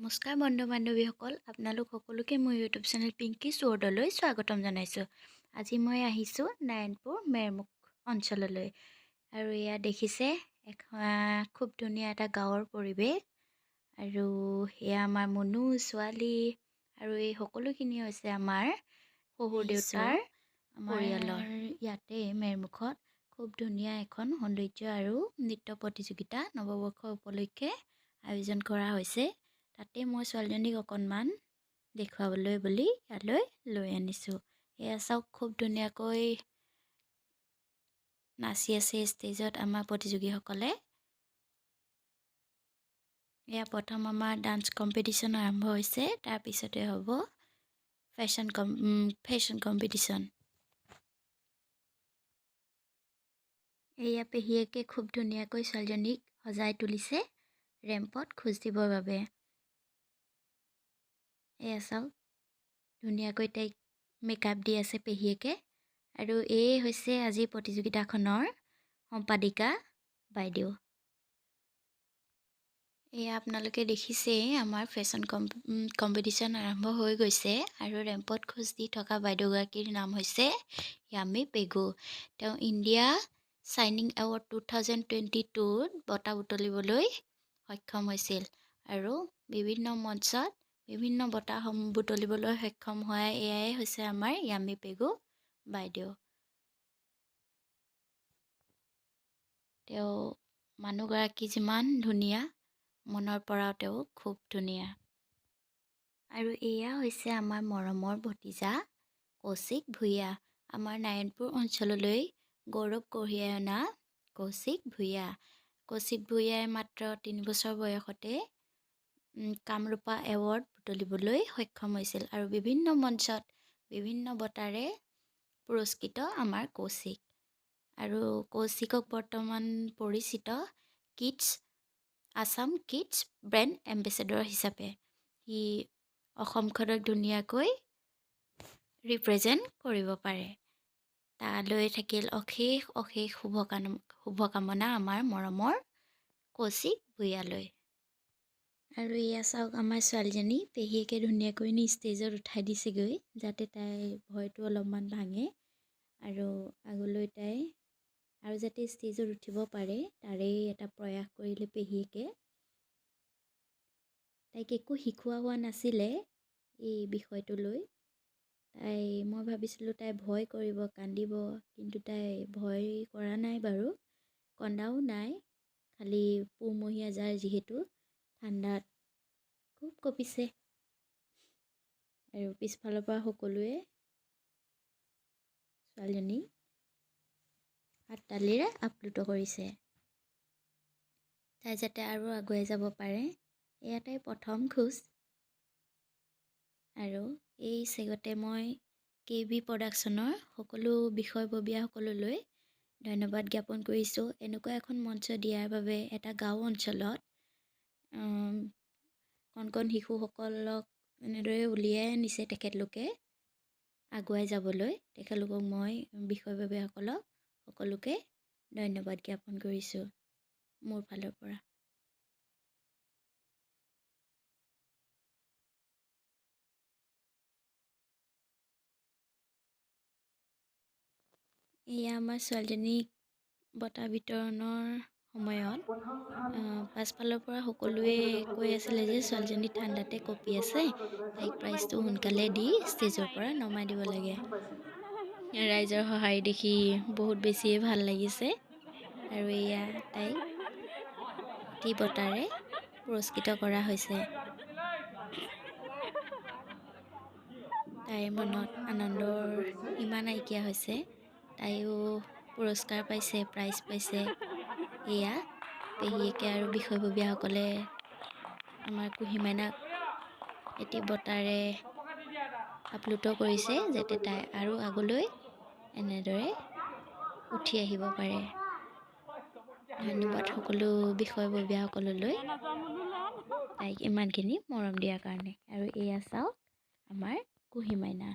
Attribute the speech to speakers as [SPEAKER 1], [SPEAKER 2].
[SPEAKER 1] নমস্কাৰ বন্ধু বান্ধৱীসকল, আপোনালোক সকলোকে মোৰ ইউটিউব চেনেল পিংকিছ ৱৰ্ল্ডলৈ স্বাগতম জনাইছোঁ। আজি মই আহিছোঁ নাৰায়ণপুৰ মেৰমুখ অঞ্চললৈ আৰু এয়া দেখিছে এখন খুব ধুনীয়া এটা গাঁৱৰ পৰিৱেশ। আৰু এয়া আমাৰ মুনু ছোৱালী আৰু এই সকলোখিনি হৈছে আমাৰ শহুৰ দেউতাৰ পৰিয়ালৰ। ইয়াতে মেৰমুখত খুব ধুনীয়া এখন সৌন্দৰ্য আৰু নৃত্য প্ৰতিযোগিতা নৱবৰ্ষ উপলক্ষে আয়োজন কৰা হৈছে। তাতে মই ছোৱালীজনীক অকণমান দেখুৱাবলৈ বুলি ইয়ালৈ লৈ আনিছোঁ। এয়া চাওক, খুব ধুনীয়াকৈ নাচি আছে ষ্টেজত আমাৰ প্ৰতিযোগীসকলে। এয়া প্ৰথম আমাৰ ডান্স কম্পিটিশ্যন আৰম্ভ হৈছে, তাৰপিছতে হ'ব ফেশ্বন কম্পিটিশ্যন। এয়া পেহীয়েকে খুব ধুনীয়াকৈ ছোৱালীজনীক সজাই তুলিছে ৰেম্পত খোজ দিবৰ বাবে। এয়া চাওক, ধুনীয়াকৈ তাইক মেকআপ দি আছে পেহীয়েকে। আৰু এয়ে হৈছে আজি প্ৰতিযোগিতাখনৰ সম্পাদিকা বাইদেউ। এয়া আপোনালোকে দেখিছেই, আমাৰ ফেশ্বন কম্পিটিশ্যন আৰম্ভ হৈ গৈছে আৰু ৰেম্পত খোজ দি থকা বাইদেউগৰাকীৰ নাম হৈছে য়ামি পেগু। তেওঁ ইণ্ডিয়া শ্বাইনিং এৱাৰ্ড 2022ত বঁটা বুটলিবলৈ সক্ষম হৈছিল আৰু বিভিন্ন মঞ্চত বিভিন্ন বঁটা বুটলিবলৈ সক্ষম হোৱা এয়াই হৈছে আমাৰ য়ামি পেগু বাইদেউ। তেওঁ মানুহগৰাকী যিমান ধুনীয়া, মনৰ পৰাও তেওঁ খুব ধুনীয়া। আৰু এয়া হৈছে আমাৰ মৰমৰ ভতিজা কৌশিক ভূঞা, আমাৰ নাৰায়ণপুৰ অঞ্চললৈ গৌৰৱ কঢ়িয়াই অনা কৌশিক ভূঞা। কৌশিক ভূঞাই মাত্ৰ 3 বছৰ বয়সতে কামৰূপা এৱাৰ্ড বুটলিবলৈ সক্ষম হৈছিল আৰু বিভিন্ন মঞ্চত বিভিন্ন বঁটাৰে পুৰস্কৃত আমাৰ কৌশিক। আৰু কৌশিকক বৰ্তমান পৰিচিত আছাম কিডছ ব্ৰেণ্ড এম্বেচেডৰ হিচাপে। সি অসমখনক ধুনীয়াকৈ ৰিপ্ৰেজেণ্ট কৰিব পাৰে। তালৈ থাকিল অশেষ অশেষ শুভকামনা আমাৰ মৰমৰ কৌশিক ভূঞালৈ। আৰু এয়া চাওক, আমাৰ ছোৱালীজনী পেহীয়েকে ধুনীয়াকৈ নি ষ্টেজত উঠাই দিছেগৈ, যাতে তাইৰ ভয়টো অলপমান ভাঙে আৰু আগলৈ তাই আৰু যাতে ষ্টেজত উঠিব পাৰে তাৰেই এটা প্ৰয়াস কৰিলে পেহীয়েকে। তাইক একো শিকোৱা হোৱা নাছিলে এই বিষয়টো লৈ। তাই, মই ভাবিছিলোঁ তাই ভয় কৰিব, কান্দিব, কিন্তু তাই ভয় কৰা নাই বাৰু, কন্দাও নাই। খালি পুহমহীয়া জাৰ যিহেতু ঠাণ্ডাত খুব কঁপিছে। আৰু পিছফালৰ পৰা সকলোৱে ছোৱালীজনীক হাততালিৰে আপ্লুত কৰিছে, তাই যাতে আৰু আগুৱাই যাব পাৰে। এয়া তাইৰ প্ৰথম খোজ। আৰু এই চেগতে মই কে বি প্ৰডাকশ্যনৰ সকলো বিষয়ববীয়াসকললৈ ধন্যবাদ জ্ঞাপন কৰিছোঁ, এনেকুৱা এখন মঞ্চ দিয়াৰ বাবে। এটা গাঁও অঞ্চলত কণ কণ শিশুসকলক এনেদৰে উলিয়াই আনিছে তেখেতলোকে আগুৱাই যাবলৈ। তেখেতলোকক মই বিষয়ববীয়াসকলক সকলোকে ধন্যবাদ জ্ঞাপন কৰিছোঁ মোৰ ফালৰ পৰা। এয়া আমাৰ ছোৱালীজনীক বঁটা বিতৰণৰ সময়ত পাছফালৰ পৰা সকলোৱে কৈ আছিলে যে ছোৱালীজনী ঠাণ্ডাতে কঁপি আছে, তাইক প্ৰাইজটো সোনকালে দি ষ্টেজৰ পৰা নমাই দিব লাগে। ৰাইজৰ সঁহাৰি দেখি বহুত বেছিয়ে ভাল লাগিছে। আৰু এয়া তাইক এটি বঁটাৰে পুৰস্কৃত কৰা হৈছে। তাইৰ মনত আনন্দৰ সীমা নাইকিয়া হৈছে। তাইও পুৰস্কাৰ পাইছে, প্ৰাইজ পাইছে। এয়া পেহীয়েকে আৰু বিষয়ববীয়াসকলে আমাৰ কুঁহিমাইনাক এটি বঁটাৰে আপ্লুত কৰিছে, যাতে তাই আৰু আগলৈ এনেদৰে উঠি আহিব পাৰে। ধন্যবাদ সকলো বিষয়ববীয়াসকললৈ তাইক ইমানখিনি মৰম দিয়াৰ কাৰণে। আৰু এয়া চাওক আমাৰ কুঁহিমাইনা।